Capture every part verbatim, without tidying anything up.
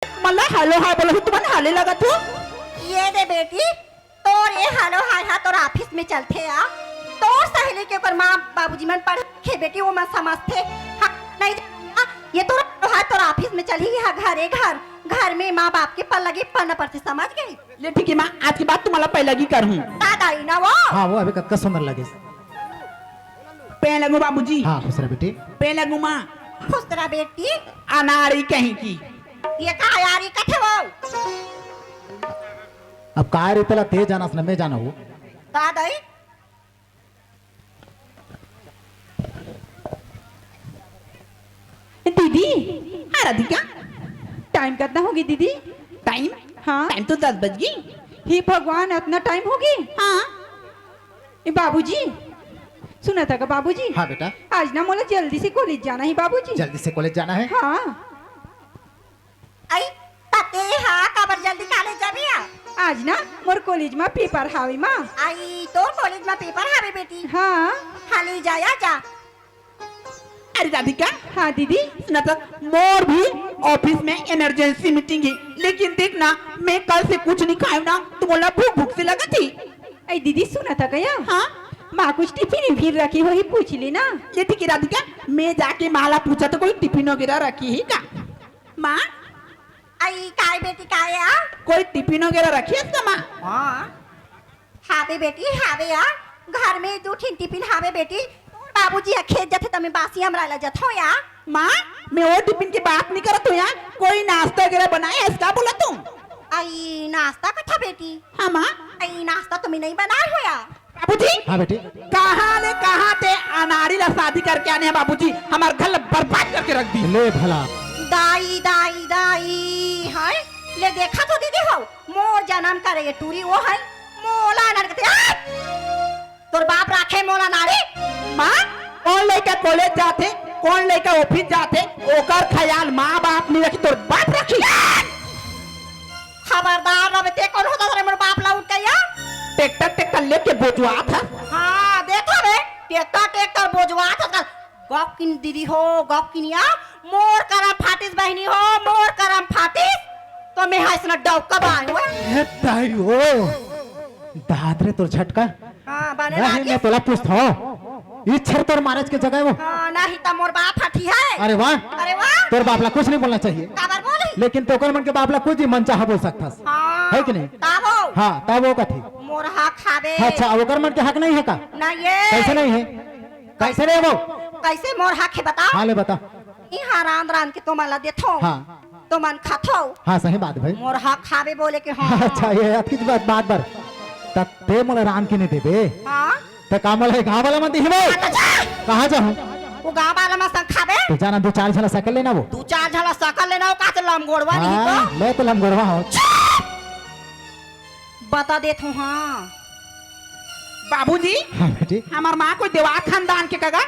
मतलब hello hi बोलत हूँ, तुमन हाले लगत हो। ये दे बेटी, तोर ये हेलो हाय हा तोर ऑफिस में चलथे या? तोर सहेली के ओकर माँ बाबूजी मन पढ़े लिखे बेटी, वो मन समझथे। हाँ, नहीं जानना, ये तोर हेलो हाय तोर ऑफिस में चलही, यहाँ घरे घर, घर में माँ बाप के पल्ला के पढ़ना पड़थे, समझ गई? ले ठीक है माँ, आज के बाद तुम्हारा पहला की कर हूँ। दादा ही ना वो। हाँ, वो अभी कतका सुंदर लगे। पे लगू बाबूजी। हाँ, खुश रह बेटी। पे लगू माँ। खुश रह बेटी। अनाड़ी कहीं की। ये का यारी कथे वो? अब का रे, तेला ते जानस न मैं जानहूँ। का दई? दीदी। हाँ राधिका। टाइम कितना होगी दीदी? टाइम? हाँ। टाइम तो दस बज गई। हे भगवान, इतना टाइम होगी? हाँ। ए बाबूजी, सुना था का बाबूजी? हाँ बेटा। आज ना मोला जल्दी से कॉलेज जाना है बाबूजी। जल्दी से कॉलेज जाना है? हाँ। आई, तते हा काबर जल्दी कॉलेज जाबे या? आज ना मोर कॉलेज में पेपर हावे माँ। आई, तोर कॉलेज में पेपर हावे बेटी? हाँ। हाली जाया जा। अरे राधिका। हाँ दीदी। सुना तो, मोर भी ऑफिस में इमरजेंसी मीटिंग है, लेकिन देख ना, मैं कल से कुछ नहीं खायू ना, तो मोला भूख भूख से लगत ही। अरे दीदी, सुना था क्या? हाँ। माँ कुछ टिफिन विफिन रखी होही, पूछ लेना। ये ठीक है राधिका, मैं जाके माँ ला पूछा तो कोई टिफिन वगैरह रखी है का? माँ। आई, काय बेटी, काय आ? कोई टिफिन वगैरह रखी है इसका माँ? हाँ। हावे बेटी, हावे आ। घर में दू ठिन टिफिन हावे बेटी। तोर बाबूजी ह खेत जथे त मैं बासी अमराय ला जथों या। माँ, मैं वो टिफिन की बात नहीं करत हूँ यार। कोई नाश्ता वगैरह बनाए है इसका बोला तुम? आई नाश्ता कथा बेटी। हाँ माँ। आई नाश्ता तुम्हें नहीं बनाए हो या? बाबूजी। हाँ बेटी। कहाँ ले कहाँ ते अनाड़ी ला शादी करके आने हैं बाबूजी, हमार घर ला बर्बाद करके रख दी। ले भला। दाई, दाई, दाई, हाय, ले देखा तो दीदी हो, मोर जन्म करे ये टूरी वो है, मोला अनाड़ी कथे, आ! तोर बाप राखे मोला नाड़ी। माँ, कौन लइका कॉलेज जाथे, कौन लइका ऑफिस जाथे, ओकर ख्याल माँ बाप नहीं रखी, तोर बाप रखी। खबरदार रबे, ते कौन होता रे मोर बाप ला उठ के या? ट्रैक्टर, ट्रैक्टर लेके बोझुआत है। हाँ, देखो रे, ट्रैक्टर, ट्रैक्टर बोझुआत है। गौकिन दीदी हो, गौकिनिया, मोर करम फाटिस बहिनी हो, मोर करम फाटिस, तो मैं हा अइसना डौका बाय हुआ। हे ताई हो, दाद रे तोर झटका। हाँ, बने नहीं, लागे। मैं तोला पूछता हूँ, इच्छर तोर मारज के जगह वो। हाँ, नहीं त मोर बाप हठी है। अरे वाह। अरे वाह। तोर बाप ला कुछ नहीं बोलना चाहिए। काबर बोली? लेकिन तोकर मन के बाप ला कुछ भी मन चाहा बोल सकथस। हाँ। है कि नहीं? ताबो। हाँ, ताबो कथी। मोर हक हावे। अच्छा, अब ओकर मन के हक नहीं है का? नहीं है। कैसे नहीं है? कैसे रे वो? कैसे मोर हक हे बता? हाँ, ले बता। इहाँ रांध रांध के तुमन ला देथो। हाँ। तुमन खाथो। हाँ, सही बात भाई। मोर हक हावे बोले के हाँ। अच्छा, ये अतकी बात, बात बर। त ते मोला रांध के नहीं देबे? हाँ। त का मोला गाँव वाला मन दिही बे? हाँ, त जा। कहाँ जाहूँ? वो गाँव वाला मन संग खाबे? तो जाना दो चार झला सकल लेना वो। दो चार झला सकल लेना वो, का से लमगोड़वा नहीं हाँ, तो? मैं तो लमगोड़वा हूँ। बता देत हूँ, हाँ। बाबूजी, हाँ बेटी। हमार माँ कोई देवार खानदान के कगा?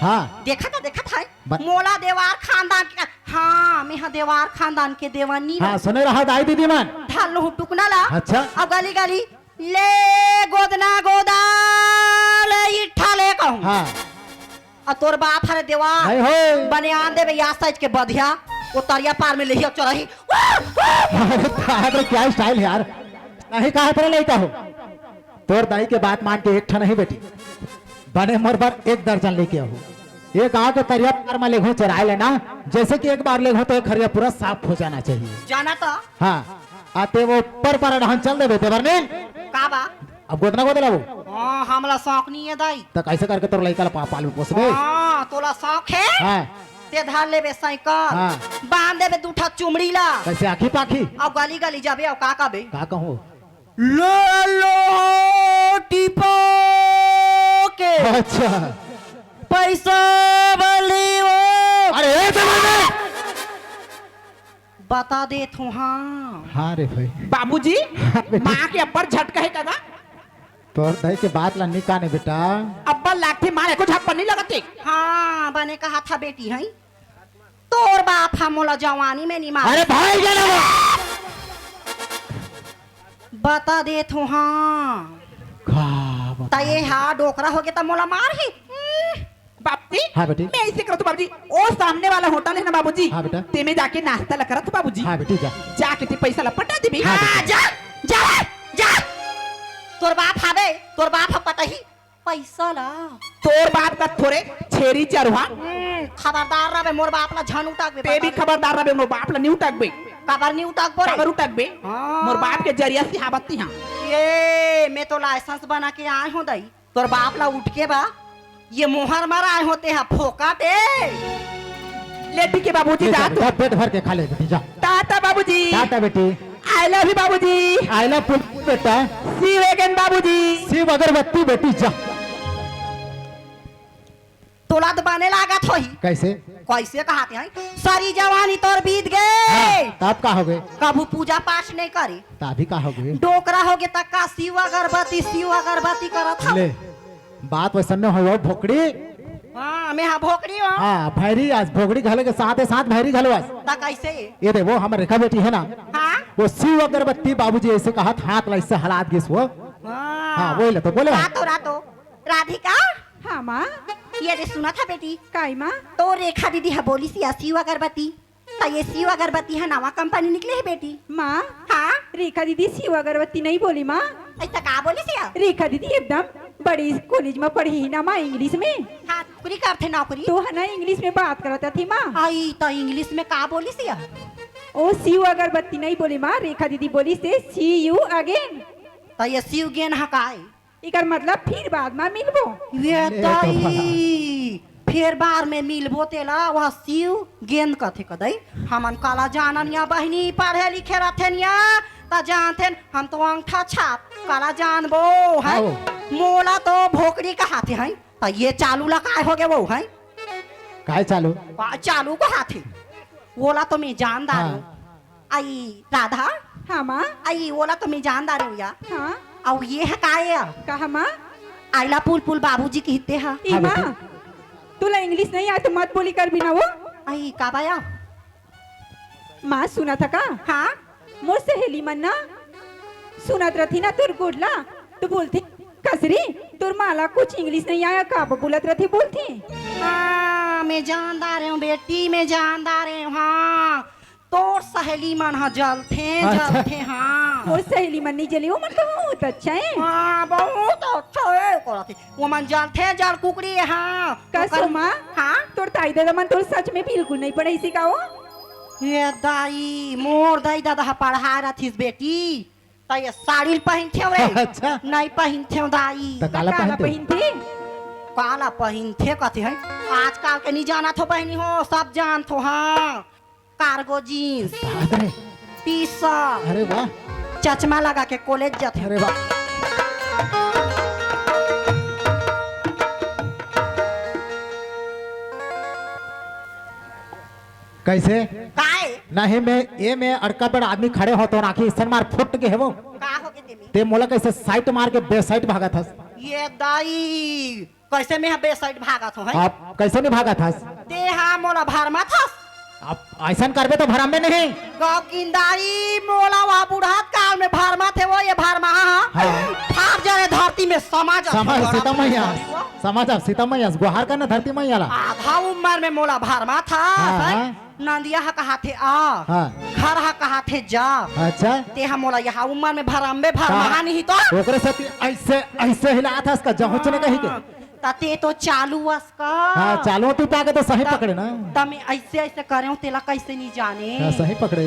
हाँ। देखा था, देखा था, बत- मोला देवार खानदान के कगा। हाँ, मैं हा देवार खानदान के देवानी हाँ, ला। सुने रहा दाई दीदी मन। ढाल लो टुकना ला। अच्छा। अब गली गली ले गोदना गोदा ले इठा ले कहूँ। हाँ। अउ तोर बाप हरे देवा, नहीं हो। बने आन देबे या साइज के बधिया, वो तरिया पार में लेही अउ चरही। अरे बाप रे, क्या स्टाइल है यार। नहीं कहा तेरे लेके हो। तोर दाई के बात मान के एक ठा नहीं बेटी, बने मोर बर एक दर्जन लेके आहो। ये गांव के तरिया पार में लेघो चराए लेना, जैसे कि एक बार लेघो तो एक हरिया पूरा साफ हो जाना चाहिए। जाना तो। हाँ, आते वो ऊपर पर ढहन चल देबे, देवर ने। का बा? अब गोदना गोदला वो। हाँ, हमला शौक नहीं है दाई। त कैसे करके तोर लइका ला पा-, पाल में पोसबे? हाँ, तोला शौक है? हाँ। ते धर लेबे साइकिल। हाँ। बांध देबे दू ठा चुमड़ी ला। कैसे आखी पाखी? अब गली गली जाबे, अब का कहबे? का कहूँ? ले लो टिपो के। अच्छा। पैसा बली वो। अरे, ए, तो मैंने बता देत हूँ, हाँ। हाँ रे भाई। बाबूजी, हाँ बेटा। माँ के अब्बड़ झटका है कगा? तोर दाई के बात ला नहीं काने बेटा। अब्बड़ लागथे माँ, एको झप्पड़ नहीं लगत है। हाँ, बने कहा था बेटी है। तोर बाप हा मोला जवानी में नहीं मार। अरे भाई, ये ना वो। बता देत हूँ, हाँ। का बता? त ये हा डोकरा हो गया त मोला मार ही। हम्म। बाबूजी, हाँ बेटी। मैं ऐसे करत हूँ बाबूजी, ओ सामने वाला होटल है ना बाबूजी, हाँ बेटा। तेमे जाके नाश्ता ला करत हूँ बाबूजी। हाँ बेटी, जा। जाके ते पैसा ला पटा देबे। हाँ हाँ, बेटी। जा, जा, जा। तोर बाप हावे, तोर बाप ह पटही पैसा ला। तोर बाप का थोरे छेरी चरवा। हम्म, खबरदार रहबे, मोर बाप ला झन उटकबे, ते भी बता दे। खबरदार रहबे, मोर बाप ला नहीं उटकबे। काबर नहीं उटकबो रे? काबर उटकबे? हाँ। मोर बाप के जरिया से हावत तिहा। ये, मैं तो लाइसेंस बना के आए हूँ दई। तोर बाप ला उठ के बा, ये मोहर मराए होते हा फोकट ए। ले ठीक है बाबूजी, ले जा जा तू। बेटा, पेट भर के खा ले बेटी, जा। टाटा बाबूजी। टाटा बेटी। I love you बाबूजी। I love you बेटा। See you again बाबूजी। शिव अगरबत्ती बेटी, जा। तोला तो बने लागत होही। कैसे? कैसे कहाते हैं? सारी जवानी तोर बीत गए। हाँ, तब का हो गए? कभू पूजा पाठ नहीं करे। तभी का हो गए? डोकरा हो गए तक का शिव अगरबत्ती, शिव अगरबत्ती करत हव। ले, बात वैसन न होय, भोकड़ी। हाँ, मैं हा भोकड़ी हूँ। हाँ, भैरी आज भोकड़ी घले के साथे साथ भैरी घलो आज। ता कैसे? ये दे, वो हमर रेखा बेटी है ना, हाँ? वो शिव अगरबत्ती बाबूजी ऐसे कहत हाथ ला ऐसे हलात गिस वो। हाँ। हाँ, वही ले तो बोले। रातो, रातो। राधिका? हाँ, माँ। ये दे, सुनत हा बेटी। काई, माँ? तो रेखा दीदी हा बोलिस या शिव अगरबत्ती। त ये शिव अगरबत्ती ह नवा कंपनी निकले हे बेटी। माँ, हाँ? रेखा दीदी शिव अगरबत्ती नहीं बोली माँ। अई त का बोलिस या? रेखा दीदी एकदम बड़ी कॉलेज में पढ़ी ही ना माँ, इंग्लिश में। हाँ, नौकरी करथे नौकरी। तो है ना इंग्लिश में बात करत थी माँ। अई त इंग्लिश में का बोलिस या? ओ शिव अगरबत्ती नहीं बोली माँ, रेखा दीदी बोलिस see you again। त ये शिव गेन ह काय? इकर मतलब फिर बाद मा मिलबो। ये ले तो दाई, फिर बाद में मिलबो तेला, वह शिव गेंद कथे कदई। हमन काला जानन या बहिनी, पढ़े लिखे रथेन या, त जानथेन, हम तो अंगठा छाप, काला जानबो, हैं? आओ। मोला तो भोकड़ी कहाथे, हैं? त ये चालू ला काय हो गए वो, हैं? काय चालू? का चालू कहाथे? वोला तो मैं जानदार हाँ। हूँ। आई राधा। हाँ माँ। आई ओला तो मैं जानदार हूँ या। हाँ। अउ ये ह का ए? कहा माँ? आइला पुल पुल बाबूजी कहते हा। ई हाँ, माँ, बेटी। तुला इंग्लिश नहीं आए तो मत बोली कर बिना वो। आई का बाया? माँ सुना था का? हाँ। मोर सहेली मन ना सुनत रथी ना तोर गोठ ला, तो बोलथे, "कसरी, तोर माँ ला कुछ इंग्लिश नहीं आया का, बोलत रथे," बोलथे। हाँ, मैं जानदार हूँ बेटी, मैं जानदार हूँ, हाँ। तोर सहेली मन ह जलथे, अच्छा। जलथे, हाँ। मोर सहेली मन नहीं जले, वो मन तो बहुत अच्छा है। हाँ, बहुत अच्छा है, करथे। वो मन जलथे, जल कुकरी, हाँ। कसो ओकर माँ? हाँ? तोर ताई दादा मन तोर सच में बिल्कुल नहीं पढ़ाई सिखाओ? ये दाई, मोर दाई दादा ह पढ़ाए रथिस बेटी, त ये साड़ी ल पहिनथेव रे। अच्छा। नहीं पहिनथेव दाई। त काला काला पहिनथे? पहिनथे? काला पहिनथे कथे हैं। आजकल के नहीं जानत हो बहिनी हो, सब जानत हो, हाँ। कार्गो जींस, बाप रे। टी शर्ट, अरे वाह। चश्मा लगा के कॉलेज जाथे। अरे वाह। कैसे? काय? नहीं, मैं, ये मैं अड़का बड़ आदमी खड़े हो तो आँखी इसन मार फुट के है वो। का हो गए तेमे? ते मोला कैसे साइट मार के बे साइट भागत हस? ये दाई, कैसे मैं ह बे साइट भागत हो, हैं? आप कैसे नहीं भागत हस? ते हा मोला भरमत हस। आप ऐसन करबे तो भरम में नहीं। गौ किंदारी मोला वा बुढ़ात काल में भरमत हे वो, ये भरमा हा। हाँ। फाट जाने धरती में समा जा समझ छोरा सीता मैया। समझ आप सीता मैया, गुहार करना धरती मैया ला। आधा उम्र में मोला भरमत हस, हाँ, हैं? हाँ। नंदिया ह कहाथे आ, हाँ। घर ह कहाथे जा। अच्छा। ते ह मोला यहाँ उम्र में भरम्बे भरमहा नहीं तो। ओकरे साथ ऐसे, ऐसे हिलात हस का जहुच ने कही के। हाँ, त ते तो चालू अस का। हाँ, चालू तू पाके तो सही त, पकड़े ना। त मैं ऐसे, ऐसे करे हूँ, तेला कैसे नहीं जाने। हाँ, सही पकड़े।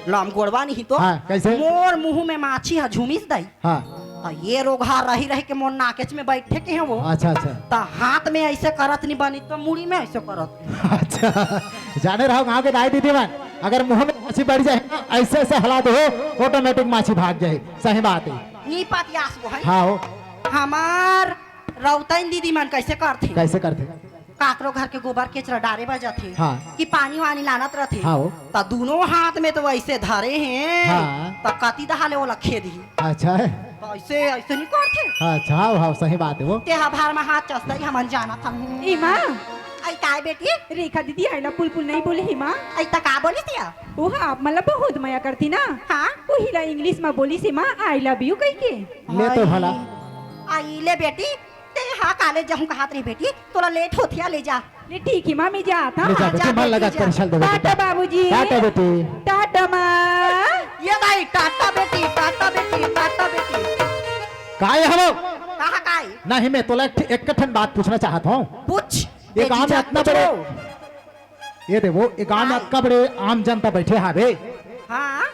लम गोड़वा नहीं तो। हाँ, कैसे? मोर मुंह में माछी ह झुमिस दई। हाँ। त ये रोगहा रही रही के मोर नाकेच में बैठे के हैं वो। अच्छा, अच्छा। त हाथ में ऐसे करत नहीं बनी तो मुड़ी में ऐसे करत। अच्छा, जाने रहो गाँव के दाई दीदी मन, अगर मुंह में माछी बैठ जाए ना, ऐसे ऐसे हला दो, ऑटोमेटिक माछी भाग जाए। सही बात है। नी पातियास वो है। हाँ हो। हमार रौतन दीदी मन कैसे करथे? कैसे करथे? काकरो घर के गोबर केचरा डारे बर जाथे हाँ। कि पानी वानी लानत रथे। हाँ हो। त दोनों हाथ में तो वैसे धरे हैं, हाँ। त कति दहाले ओला खेदही। अच्छा है। त ऐसे, ऐसे नहीं करथे। अच्छा, हाँ, हाँ, सही बात है वो। ते हा भार में हाथ चस दई, हमन जानत हन। ई माँ। आई काय बेटी? रेखा दीदी आइला पुलपुल नहीं बोले ही माँ। आई त का बोली तिया? वो हाँ, आप मतलब बहुत मया करती ना। हाँ। वो हिला इंग्लिश में बोली से माँ, "I love you" कही के। ले तो भला। आई ले बेटी, ते हा कॉलेज जाहूं कहात रही बेटी, तोला लेट होत हे, ले जा। ले ठीक हे माँ, मैं जात हंव। ले जा हाँ, बेटी, जा मन लगा बेटी, जा। कर चल दे बेटी। टाटा बाबूजी। टाटा बेटी। टाटा माँ। ये दाई, टाटा बेटी, टाटा बेटी, टाटा बेटी। काय हे वो? कहा काय? नहीं, मैं तोला एक, एक ठन बात पूछना चाहत हंव। पूछ। ये गांव में इतना बड़े, ये दे वो, ये गांव में अतका बड़े आम जनता बैठे हावे। हाँ।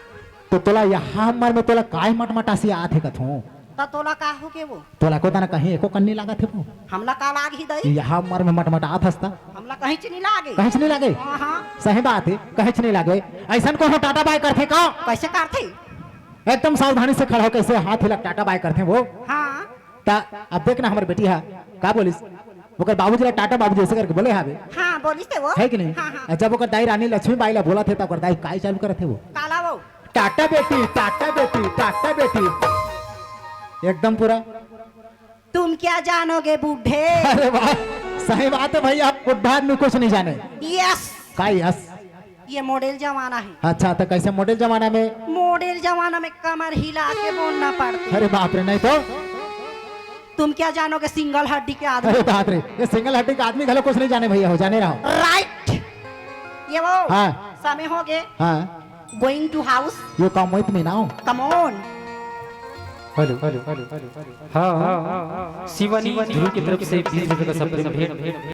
तो तोला यहाँ उम्र में तोला काय मटमटासी आत हे कथों? त तोला का हो के वो? तोला को तना कहीं एको कन्नी लागत हे वो? हमला का लाग ही दई? यहाँ उम्र में मटमटात हस त? हमला कहीं च नहीं लागे। कहीं च नहीं लागे? हाँ, हाँ। सही बात हे, कहीं च नहीं लागे। ऐसन कोनो टाटा बाय करथे का? कैसे करथे? एकदम सावधानी से खड़ा हो, कैसे हाथ हिला टाटा बाय करथे वो। हाँ। त अब देख ना, हमर बेटी हा का बोलिस, ओकर बाबूजी ला टाटा बाबूजी ऐसे करके बोले हावे। हाँ, बोलिस ते वो। है कि नहीं? हाँ, हाँ। जब ओकर दाई रानी लक्ष्मी बाई ला बोलथे, त ओकर दाई काय चालू करथे वो? काला वो? टाटा बेटी, टाटा बेटी, टाटा बेटी। एकदम पूरा। तुम क्या जानोगे बूढ़े? अरे वाह, सही बात हे भैया, बुढ़ा आदमी कुछ नहीं जाने। यस। का यस? ये मॉडल जमाना हे। अच्छा, त कैसे मॉडल जमाना में? मॉडल जमाना में कमर हिला के बोलना पड़थे। अरे बाप रे, नहीं तो। तुम क्या जानोगे सिंगल हड्डी के आदमी? अरे बाप रे, ये सिंगल हड्डी का आदमी घलो कुछ नहीं जाने भैया हो, जाने रहो। राइट। ये वो। हाँ। समय हो गे। हाँ। Going to house. You come with me now. Come on. Hello, hello, hello, hello, hello. हाँ, हाँ, हाँ, हाँ। शिवानी ध्रुव की तरफ से बीस रुपए का सप्लीमेंट भेंट।